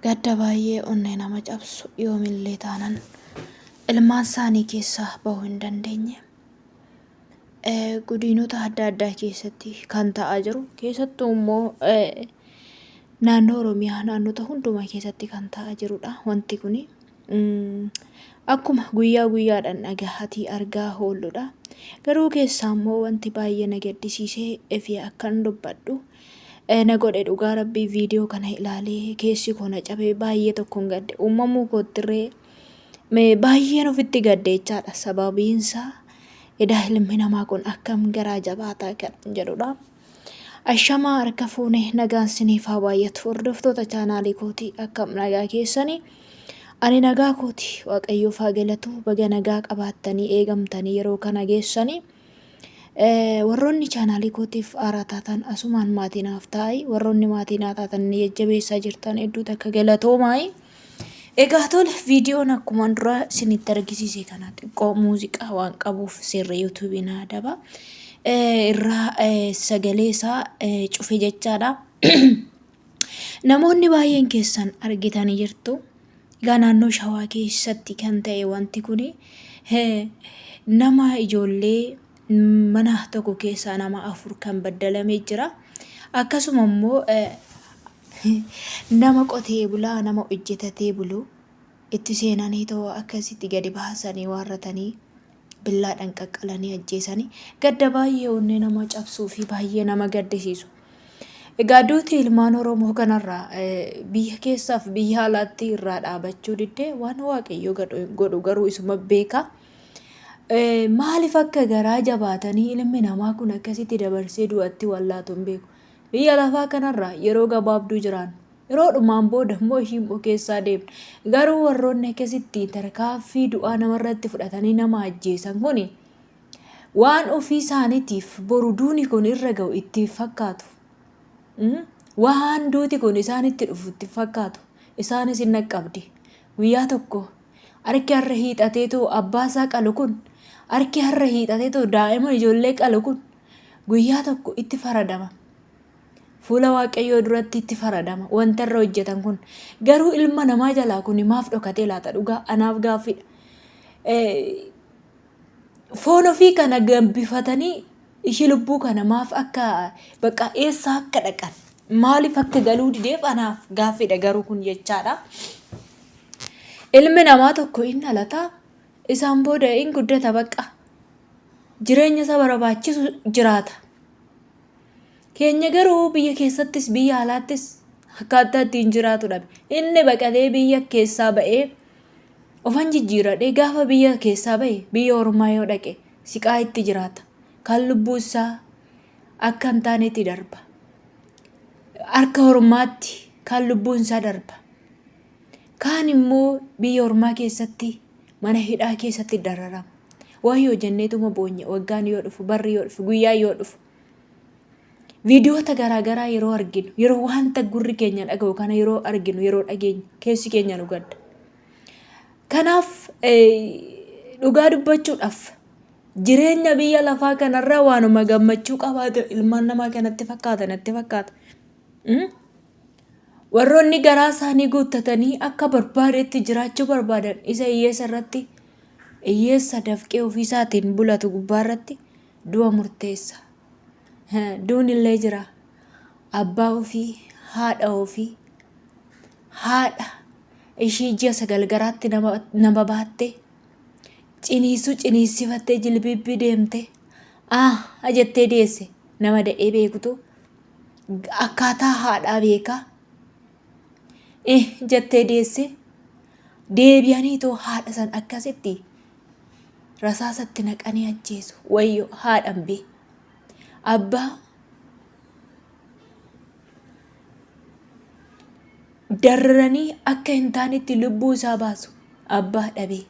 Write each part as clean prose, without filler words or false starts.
Gadda baay'ee onnee nama cabsu yoomillee taanan ilmaan isaanii keessaa bahuu hin dandeenye. Gudiinota adda addaa keessatti kan ta'aa jiru keessattuu immoo naannoo Oromiyaa naannota hundumaa keessatti kan ta'aa jirudha wanti kuni. Akkuma guyyaa guyyaadhaan dhagahatii argaa oolludha. Garuu keessaa immoo wanti baay'ee na gaddisiisee fi akkan dubbadhu na godhe dhugaa rabbii viidiyoo kana ilaalee keessi koo na cabee baay'ee tokkoon gadde uumamuu koottirree mee baay'een ofitti gadde jechaadha. Sababiinsaa edaa ilmi namaa kun akkam garaa jabaataa kan jedhudha. Ashamaa harka fuune nagaan siniif haa baay'atu hordoftoota chaanaalii kootii akkam nagaa keessanii ani nagaa kooti waaqayyoof haa galatu baga nagaa qabaattanii eegamtanii yeroo kana geessanii warroonni chaanaalii kootiif haaraa taatan asumaan maatii naaf ta'ai warroonni maatii naa taatan ni jajjabeessaa jirtan hedduu takka galatoomaai. Egaa tole viidiyoon akkuma dura isinitti argisiise kana xiqqoo muuziqaa waan qabuuf seerri yuutuubii na adaba. Irraa sagalee isaa cufe jechaadha. Namoonni baay'een keessan argitanii jirtu. Egaa naannoo Shawaa keessatti kan ta'e wanti kuni nama ijoollee mana tokko keessaa nama 4 kan baddalamee jira. Akkasuma immoo Nama qotee bulaa nama hojjetatee bulu itti seenanii too akkasitti gadi baasanii waarratanii billaadhaan qaqqalanii ajjeesanii gadda baay'ee onnee nama cabsuu fi baay'ee nama gaddisiisu. Egaa duuti ilmaan Oromoo kanarraa biyya keessaaf biyya alaatti irraa dhaabachuu diddee waan Waaqayyo godhu garuu isuma beeka. Maaliif akka garaa jabaatanii ilmi namaa kun akkasitti dabarsee du'atti wallaatu hin beeku. Biyya lafaa kanarra yeroo gabaabduu jiraanna. Yeroo dhumaan booda immoo ishii immoo keessaa deemna. Garuu warroonni akkasitti tarkaaffii du'aa namarratti fudhatanii nama ajjeesan kuni waan ofii isaaniitiif boru duuni kun irra ga'u itti hin fakkaatu. Waan duuti kun isaanitti dhufu itti hin fakkaatu. Isaanis hin dhaqqabdi. Guyyaa tokko harki har'a hiixateetoo abbaa isaa qalu kun harki har'a hiixateetoo daa'ima ijoollee qalu kun Guyyaa tokko itti faradama. Fuula Waaqayyoo duratti itti faradama. Wanta irra hojjetan kun. Garuu ilma namaa jalaa kun maaf dhokatee laata dhugaa anaaf gaaffiidha. Foon ofii kana gambifatanii ishii lubbuu kana maaf akka bakka eessa akka dhaqan maaliif akka galuu dideef anaaf gaaffiidha garuu kun jechaadha. Ilmi namaa tokko in dhalata isaan booda in guddata bakka. Jireenya isa barbaachisu jiraata. Keenya garuu biyya keessattis biyya alaattis akkaataa ittiin jiraatu dhabe. Inni baqatee biyya keessaa ba'ee ofan jijjiiradhee gaafa biyya keessaa ba'e biyya ormaa yoo dhaqe siqaa itti jiraata. Kan lubbuu isaa akka hin taanetti darba. Harka ormaatti kan lubbuun isaa darba. Kaan immoo biyya ormaa keessatti mana hidhaa keessatti dararama. Wayyoo jenneetuma boonya waggaan yoo dhufu, barri yoo dhufu, guyyaan yoo dhufu. Viidiyoota garaa garaa yeroo arginu, yeroo wanta gurri keenya dhaga'u kana yeroo arginu, yeroo dhageenyu keessi keenya nu gadda. Kanaaf dhugaa dubbachuudhaaf jireenya biyya lafaa kanarraa waanuma gammachuu qabaate ilmaan namaa kanatti fakkaata natti fakkaata. Warroonni garaa isaanii guuttatanii akka barbaadetti jiraachuu barbaadan isa hiyyeessa irratti hiyyeessa dafqee ofii isaatiin bulatu gubbaa irratti du'a murteessa. Duun illee jira. Abbaa ofii, haadha ofii, haadha ishii ji'a 9 garaatti nama baatte ciniinsuu ciniinsifattee jilbiibbii deemte ah jettee deesse nama da'ee beekutu akkaataa haadhaa beekaa eh jettee deesse deebi'anii too haadha san akkasitti rasaasatti naqanii ajjeesu wayyo haadhan bee abbaa dararanii akka hin taanetti lubbuu isaa baasu abbaa dhabee.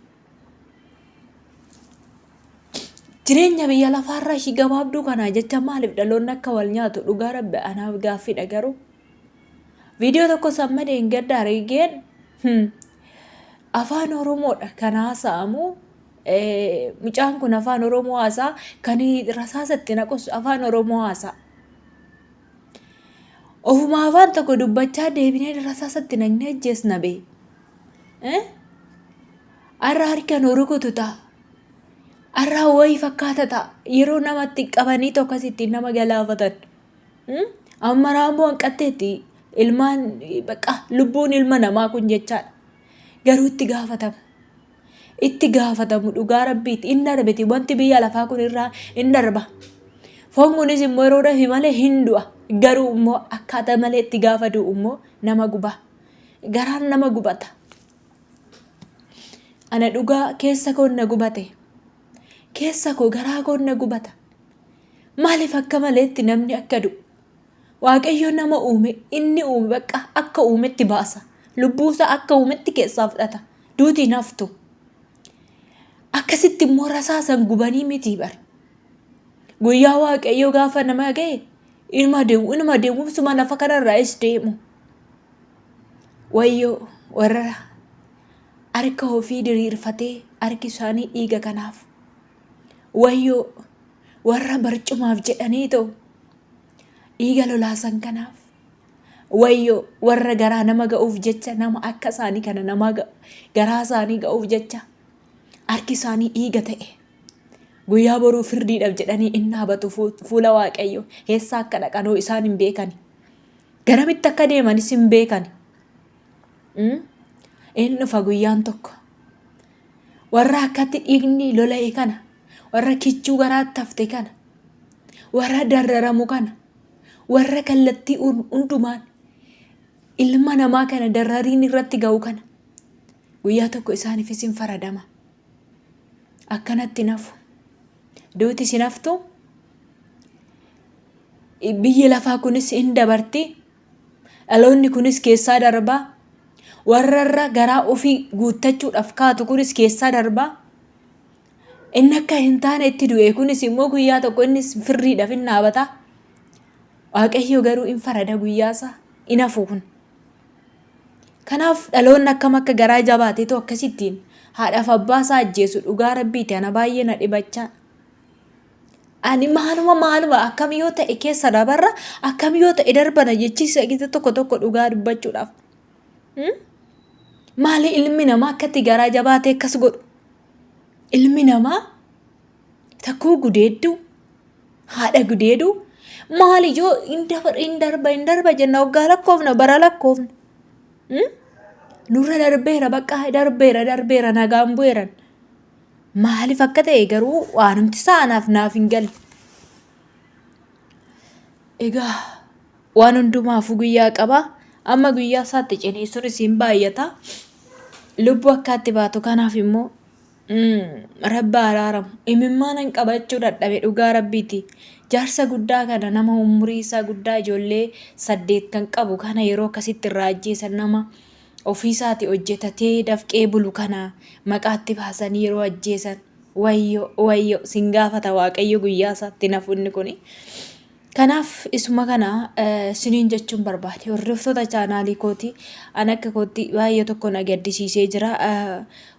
Jireenya biyya lafaarraa ishii gabaabduu kanaa jecha maaliif dhaloonni akka wal nyaatu dhugaa rabbi anaaf gaaffiidha garuu. Viidiyoo tokko samma deengadda argeen afaan Oromoodha kan haasa'amu. Mucaan kun afaan Oromoo haasa'a kan rasaasa itti naqus afaan Oromoo haasa'a. Ofumaa afaan tokko dubbachaa deebinee rasaasatti naqnee ajjeesna bee. Eh? Har'a harka nu rukutu ta'a. Har'a wayii fakkaata ta'a. Yeroo namatti qabanii tokkos ittiin nama galaafatan. Hmm? Amma raammoo hanqatteetti ilmaan bakka lubbuun ilma namaa kun jechaadha. Garuu itti gaafatama. Itti gaafatamu dhugaa rabbiiti. In darbiti wanti biyya lafaa kun irraa in darba. Foon kunis immoo yeroo dhafi malee hin du'a. Garuu immoo akkaataa malee itti gaafa du'u immoo nama guba. Garaan nama gubata. Ana dhugaa keessa koon na gubate. Keessa koo garaa koon na gubata. Maaliif akka maleetti namni akka du'u? Waaqayyo nama uume inni uume bakka akka uumetti baasa. Lubbuusaa akka uumetti keessaa fudhata. Duuti hin haftu. Akkasitti immoo rasaasan gubanii miti bar. Guyyaa Waaqayyo gaafa nama ga'e inuma deemu inuma deemu suma lafa kanarraayis deemu. Wayyoo warra harka ofii diriirfatee harki isaanii dhiiga kanaaf. Wayyoo warra barcumaaf jedhanii ta'u dhiiga lolaasan kanaaf. Wayyoo warra garaa nama ga'uuf jecha nama akka isaanii kana nama garaa isaanii ga'uuf jecha harki isaanii dhiiga ta'e. Guyyaa boruu firdiidhaaf jedhanii in dhaabatu fuula Waaqayyoo. Eessa akka dhaqanoo isaan hin beekani. Garamitti akka deemanis hin beekani. In dhufa guyyaan tokko. Warra akkatti dhiigni lola'e kana, warra kichuu garaatti hafte kana, warra darraramu kana, warra kallattii hundumaan ilma namaa kana darrariin irratti ga'u kana guyyaa tokko isaaniifis hin faradama. Akkanatti hin hafu. Duuti sin haftu. Biyyi lafaa kunis hin dabarti. Dhaloonni kunis keessaa darbaa. Warra irra garaa ofii guuttachuudhaaf kaatu kunis keessaa darbaa. Inni akka hin taane itti du'e kunis immoo guyyaa tokko innis firriidhaaf hin dhaabata. Waaqayyo garuu in farada guyyaasaa hin hafu kun. Kanaaf dhaloonni akkam akka garaa jabaateetu akkasittiin haadhaaf abbaa isaa ajjeesu dhugaa rabbiiti ana baay'ee na dhibachaa. Ani maaluma maaluma akkam yoo ta'e keessa dabarra akkam yoo ta'e darbana jechiisa gita tokko tokko dhugaa dubbachuudhaaf. Maali ilmi namaa akkatti garaa jabaatee akkas godhu? Ilmi namaa takkuu gudeedduu haadha gudeeduu maali yoo hin dabar hin darba hin darba jenna waggaa lakkoofna bara lakkoofna. Nurra darbeera bakka darbeera darbeera nagaan bu'eeran. Maaliif akka ta'e garuu waanumti isaa anaaf naaf hin galle. Egaa waan hundumaafuu guyyaa qaba. Amma guyyaa isaatti ciniinsuunis hin baay'ata. Lubbuu akkaatti baatu kanaaf immoo rabbi haa araaramu. Imimmaanan qabachuu dadhabe dhugaa rabbiiti. Jaarsa guddaa kana nama umurii isaa guddaa ijoollee 8 kan qabu kana yeroo akkasitti irraa ajjeesan nama ofiisaati hojjetatee dafqee bulu kana maqaatti baasanii yeroo ajjeesan wayyoo wayyoo sin gaafata waaqayyo guyyaa isaatti nafu inni kuni. Kanaaf isuma kana siniin jechuun barbaade hordoftoota chaanaalii kooti an akka kootti baay'ee tokko na gaddisiisee jira.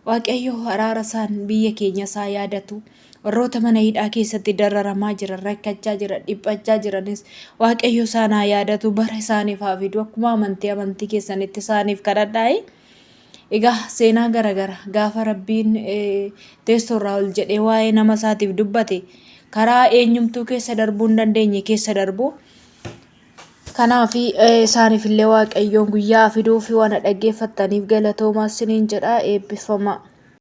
Waaqayyo araara isaan biyya keenya isaa yaadatu. Warroota mana hidhaa keessatti dararamaa jiran, rakkachaa jiran, dhiphachaa jiranis Waaqayyo isaan haa yaadatu, bara isaaniif haa fidu. Akkuma amantii amantii keessanitti isaaniif kadhadhaayi. Egaa seenaa garagara gaafa Rabbiin teessoo irraa ol jedhee waa'ee nama isaatiif dubbate karaa eenyumtuu keessa darbuu hin dandeenye keessa darbu. Kanaaf isaaniif illee Waaqayyoon guyyaa fiduu fi waan dhaggeeffattaniif galatoomaa isiniin jedha eebbifamaa.